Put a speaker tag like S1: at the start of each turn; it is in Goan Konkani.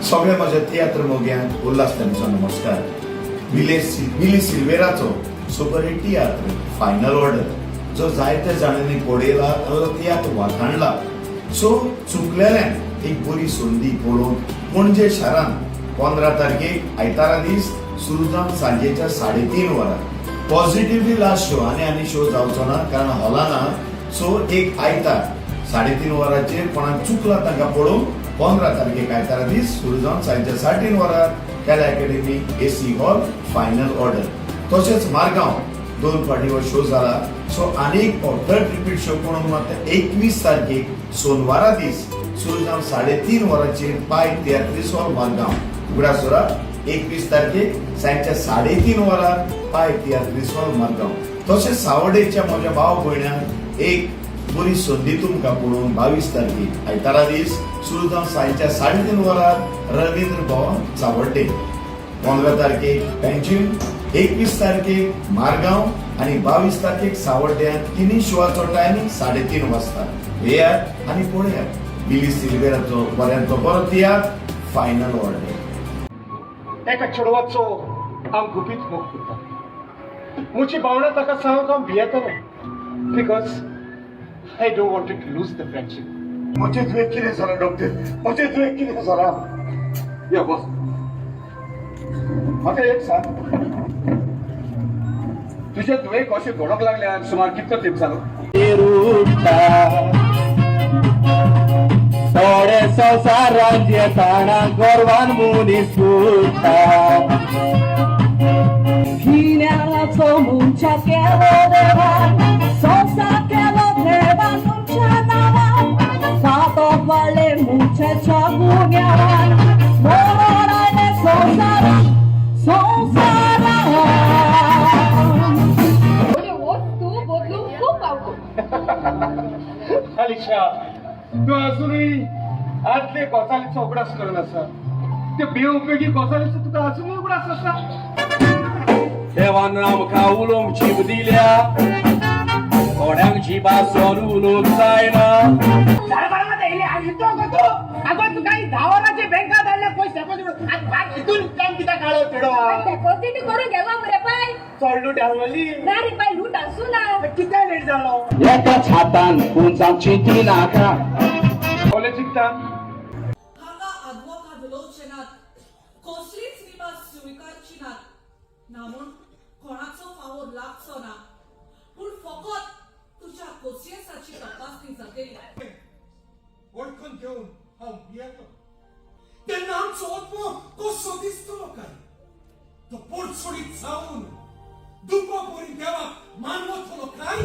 S1: सगळे म्हज्या तियात्र मोग्यांक उल्हास तांचो नमस्कार. बिले बिली सिल्वेराचो सुपरहिट तियात्र फायनल ऑर्डर जो जायत्या जाणांनी पळयला, तो तियात्र वाखाणला. सो चुकलेल्यांक एक बरी संदी पळोवंक पणजे शारांत 15 तारखेक आयतारा दीस सुरू जावन सांजेच्या 3:30 वरां. पॉझिटिव्हली लास्ट शो आनी आनी शो जावचो ना, कारण हॉला ना. सो एक आयतार 3:30 वरांचेर कोणाक चुकला तांकां पळोवंक 15 तारखेक आयतारा दीस सुरू जावन सांजच्या 3:30 वरां कला academy, AC hall, final order. तशेंच मारगांव दोन फावटी हो शो जाला. सो आनी एक फावट थर्ड रिपीट शो पळोवंक मात 21 तारखेक सोनवारा दीस सुरू जावन 3:30 वरांचेर पाय तियात्रीस हॉल, मारगांव. उगडास दवरात, 21 तारखेक सांजच्या 3:30 वरां पाय तियात्रीस हॉल, मारगांव. तशेंच सावडेच्या म्हज्या भाव भयणांक एक बरी संदी तुमकां पळोवन 22 तारखेक आयतारा दीस सुरू जावन सांजच्या 3:30 वरां रवींद्र भवन, सावड्डे. 15 तारखेक पेंजीम, 21 तारखेक मारगांव आनी 22 तारखेक सावड्ड्यां. तिनूय शोआचो टायमिंग 3:30 वाजता. येयात आनी पळयात बिली सिल्वेराचो बऱ्यांतलो बरो तियात्र फायनल ऑर्डर.
S2: एका चेडवाचो हांव गुपीत मोग करता. म्हजी भावनां ताका सांगूंक हांव भियेतालो, because I don't want to lose the friendship.
S3: म्हजें तुवें कितें जालां डॉक्टर? म्हजें तुवें कितें जालां?
S2: यो बस. म्हाका एक सांग, तुजे धुवेक अशें घडोवंक लागल्यार सुमार कितलो तेंप जालो?
S4: उठता थोडे संवसारांचे ताणा गोरवान मनीस उठता.
S5: गिन्यानाचो मनशा केलो देवान, संवसार केलो देवान मनशा नांवान. पातक वाडले मनशाच्या गुन्यांवान, मरण आयलें संवसारान, संवसारान.
S6: वस्तू बदलूंक खूब आवड.
S2: अलिशा, तूं अजुनूय आदले गजालीचो उगडास करून आसा. ते बेउपयोगी गजालीचो तुका अजुनूय उगडास आसा.
S4: देवान आमकां उलोवंक जीब दिल्या, थोड्यांक जिबासून उलोवंक जायना.
S7: अगो, तुका 10 वरांचे बँका धाडले पयशे हितून काम कित्याक काडलो चेडो?
S6: डेपॉझिट करून गेलो मरे पाय.
S7: चड लूट आसली.
S6: ना रे पाय, लूट आसूं ना.
S7: कित्याक लेट जालो?
S4: एकाच हातान पुंजावची ती नाका.
S2: कॉलेज शिकता.
S8: हांगा आदवोगाद उलोवचे नात, कसलीच निमास स्विकारची नात. ना म्हूण कोणाचो फावोर लागचो ना, पूण फकत तुज्या कोसियेसाची तपासणी जातली.
S3: वळखून घेवन हांव भियेलो तेन्ना आमचो आत्मो कसो दिसतलो काय? तो पोटसोडीत जावन दुखो परी देवाक मानवतलो काय?